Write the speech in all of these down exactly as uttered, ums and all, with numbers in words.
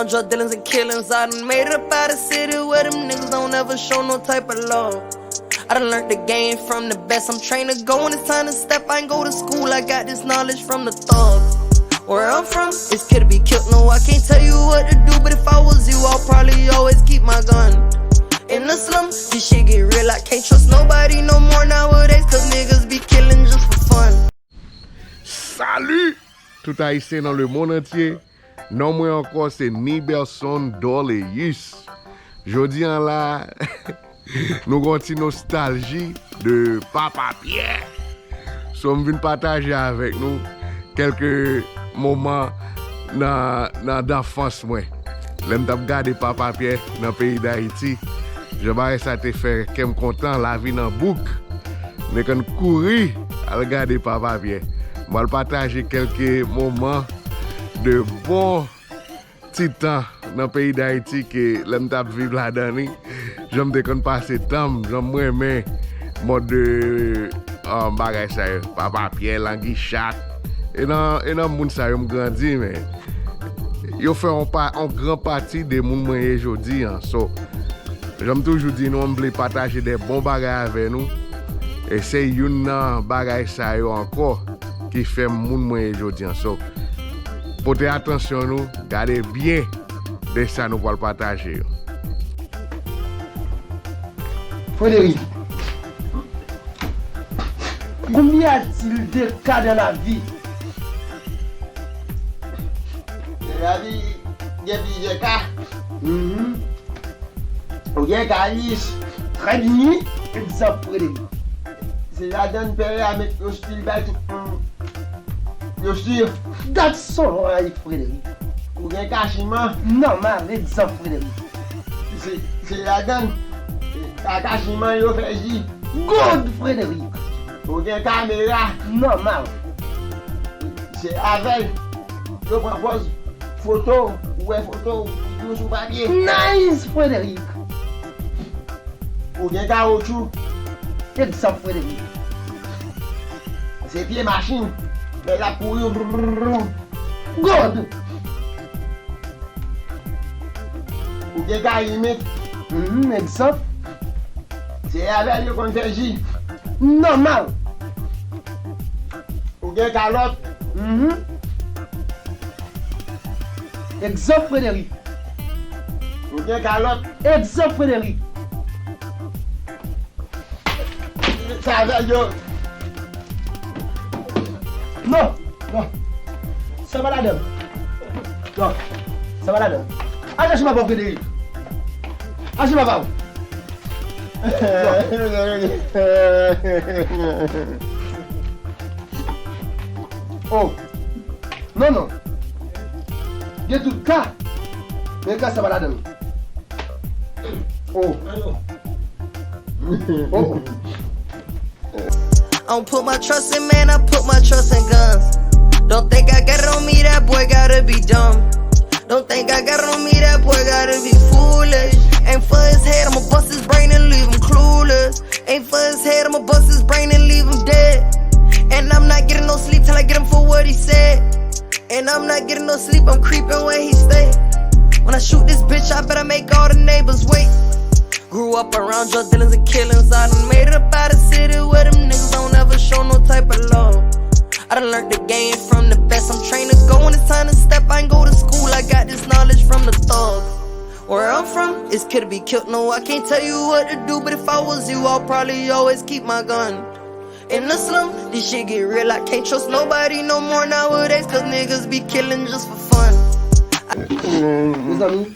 Drug dealings and killings, I done made it up out the city where them niggas don't ever show no type of love. I done learned the game from the best. I'm trained to go when it's time to step. I ain't go to school, I got this knowledge from the thugs. Where I'm from, it's kill to be killed. No, I can't tell you what to do, but if I was you, I'll probably always keep my gun. In the slum, this shit get real. I can't trust nobody no more nowadays, cause niggas be killing just for fun. Salut tout Ayisyen nan lemonn antye. Non mwen ankò se Niberson Dorleus. Jodi an la, nou gon ti nostalji de Papa Pyè. So m vin pataje avèk nou kèlke moman nan nan danfans mwen. Lè m t ap gade Papa Pyè nan peyi Dayiti, jan bagay sa te fè kè m kontan, lavi nan bouk. M te konn kouri al gade Papa Pyè. M pral pataje kèlke moman de bon ti tan nan peyi Dayiti ke lè m t ap viv ladan li, jan m te konn pase tan m, jan m renmen mòd de bagay sa yo. Papa Pyè, Langichat, e nan e nan moun sa yo m grandi, men yo fè yon pa yon gran pati de moun mwen ye jodi an. So, jan m toujou di nou, m vle pataje de bon bagay avè nou. E se youn nan bagay sa yo ankò ki fè m moun mwen ye jodi an. So, pote atansyon nou, gade byen de sa nou pral pataje yo. Frederic, combien a-t-il de cas dans la vie? Nan lavi, gen plizyè ka. Mhm. Ou gen ka lis. Très bien. Egzanp, Frederic. Se ladan pè a met yon stil bay tout moun. Yo si. That's alright, Frederic. Ou gen ka chiman. Nòmal, egzanp, Frederic. Se se ladan. Kaka chiman yo fè ji. Good, Frederic. Ou gen kamera. Nòmal. Se avèl. Yo pran pòz foto, ou wè foto, figi w sou papye. Nice, Frederic. Ou gen kawotchou. Egzanp, Frederic. Se pye machin. Lè l ap kouri. Good. Ou gen ka limit. Mhm, egzanp. Se avèl yo konn fè ji. Nòmal. Ou gen kalòt. Mhm. Egzanp, Frederic. Ou gen kalòt. Egzanp, Frederic. Se avèl yo. Non, non. Sa pa ladan. Non, sa pa ladan. Al chache papa w, Frederic. Al chache papa w. Oh. Non, non. Gen tout ka. Men ka sa pa ladan. Oh. Oh. I don't put my trust in man, I put my trust in guns. Don't think I got it on me, that boy gotta be dumb. Don't think I got it on me, that boy gotta be foolish. Aim for his head, I'ma bust his brain and leave him clueless. Aim for his head, I'ma bust his brain and leave him dead. And I'm not getting no sleep till I get him for what he said. And I'm not getting no sleep, I'm creeping where he stay. When I shoot this bitch, I better make all the neighbors wait. Grew up around drug dealers and killings. I done made it up out the city where them niggas don't ever show no type of love. I done learned the game from the best. I'm trained to go when it's time to step. I ain't go to school, I got this knowledge from the thugs. Where I'm from, it's kill to be killed. No, I can't tell you what to do, but if I was you, I'll probably always keep my gun. In the slum, this shit get real. I can't trust nobody no more nowadays, cause niggas be killing just for fun. Mezanmi.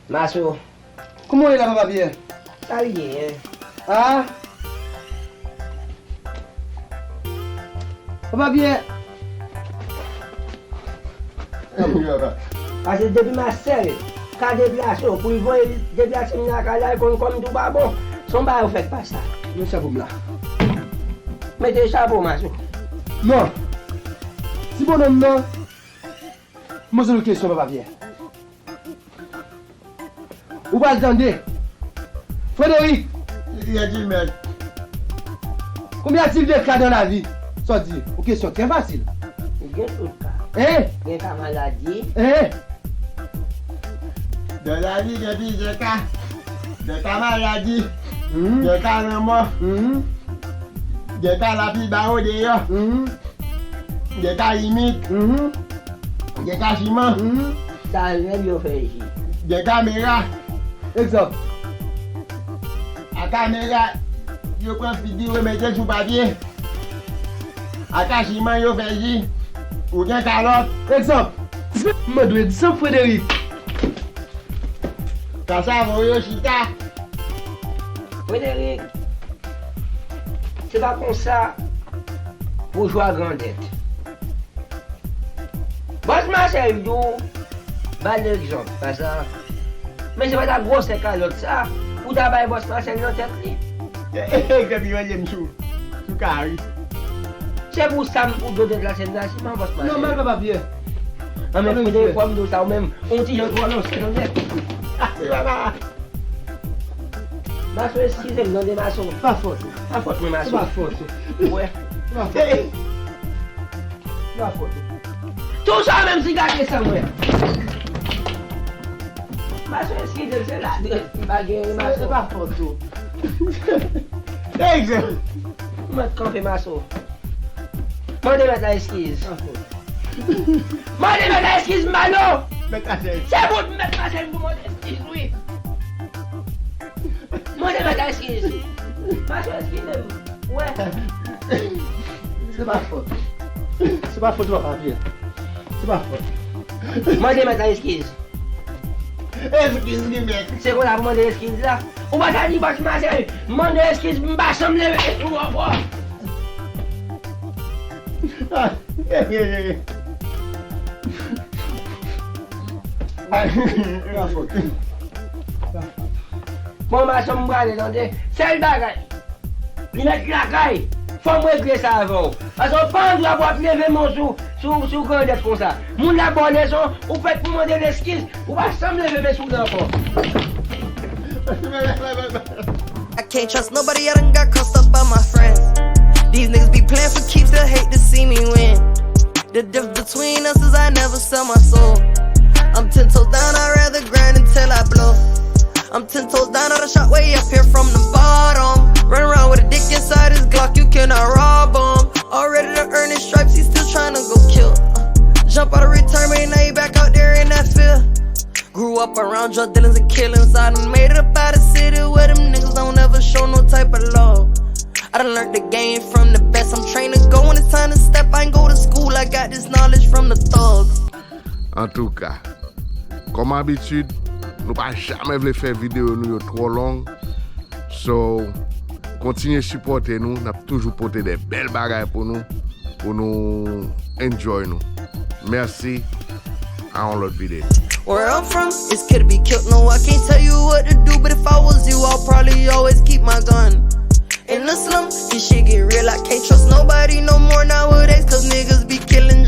Maso, Kòman w ye la, Papa Pyè? Sa l ye? Ah? Papa Pyè. Pase depi Masèl ka deplase w pou l voye deplase m lakay la, l konn kòm tou pa bon. Se yon bagay ou fèk pa sa. Men chapo m la. Mete chapo, Maso. Non. Ti bonòm nan. M poze l kesyon, Papa Pyè. Ou pral tande. Frederic. Li gen di mèt. Combien a-t-il de cas dans la vie? Sa w di? Yon kesyon trè fasil. Gen tout ka. Hein? Gen ka maladi. Hein? Nan lavi gen plizyè ka. Gen ka maladi. Mhm. Gen ka lanmò. Mhm. Gen ka lapli ba yo deyò. Mhm. Gen ka limit. Mhm. Gen ka chiman. Mhm. Sa rèd yo fè ji. Gen kamera. Egzanp. A kamera, yo pran figi yo mete sou papye. A kachiman yo fè ji. Ou gen kalòt. Egzanp. M mande w egzanp, Frederic. Ka savon yo chita. Frederic, se pa konsa pou jwa grandèt. Bòs Masèl di w, ba l egzanp, pa sa. Men se pa ta gwosè kalòt sa pou ta bay Bòs Masèl nan tèt li. Egzanp, yo mande m sou, sou kari. Se pou sa m pou do deplase m nan siman, Bòs Masèl. Non, m al papa Pyè. An men, Frederic, fò m di w sa, ou menm, on ti jan twò lanse nan nèt. Se pa pa. Mason, eskize m, tande, Mason. Pa fòt ou. Pa fòt mwen, Mason. Se pa fòt ou. Wè. Se pa fòt ou. Se pa fòt ou. Tou sa menm si gate san mwen. Mason, eskize m, se ladrès m pa genyen, Mason. Se pa fòt ou. Egzanp. Mwen kanpe, Mason. Mande mèt la eskiz. Pa fòt. Mande mèt la eskiz, Malo! Mèt la eskiz. Se bout mèt la eskiz pou mande eskiz, wi. Mande mèt la eskiz. Mason, eskize m. Wè. Se pa fòt. Se pa fòt ou, papa Pyè. Se pa fòt. Mande mèt la eskiz. Eskiz li, mèt. Se konsa pou mande eskiz la. Ou pa ta di Bòs Masèl, mande eskiz, m pa janm leve sou ou ankò. Ah, eh, eh, eh. Bon, Mason, m prale, tande. Sèl bagay, li mèt lakay. Fò m regle sa avè w. Paske w pa gen dwa pou w ap leve men w sou, sou, sou grandèt konsa. Moun la ba w leson, ou fèk pou mande l eskiz. Ou pa janm leve men sou li ankò. I can't trust nobody, I done got crossed up by my friends. These niggas be playing for keeps, they hate to see me win. The difference between us is I never sell my soul. I'm ten toes down, I'd rather grind until I blow. I'm ten toes down, not a shot way up here from the bottom. Run around with a dick inside his Glock, you cannot rob him. Already done earn his stripes, he still tryna go kill. Uh, jump out of retirement, now he back out there in that field. Grew up around drug dealers and killings. I done made it up out of city where them niggas don't ever show no type of love. I done learned the game from the best. I'm trained to go when it's time to step. I ain't go to school, I got this knowledge from the thugs. Antouka, kòm abitid, nou pa jamè vle fè videyo nou yo twò long. So, kontinye sipòte nou, n ap toujou pote de bèl bagay pou nou, pou nou enjoy nou. Mèsi, a yon lòt videyo. Where I'm from, it's kid to be killed. No, I can't tell you what to do, but if I was you, I'll probably always keep my gun. In the slum, this shit get real. I can't trust nobody no more nowadays, cause niggas be killing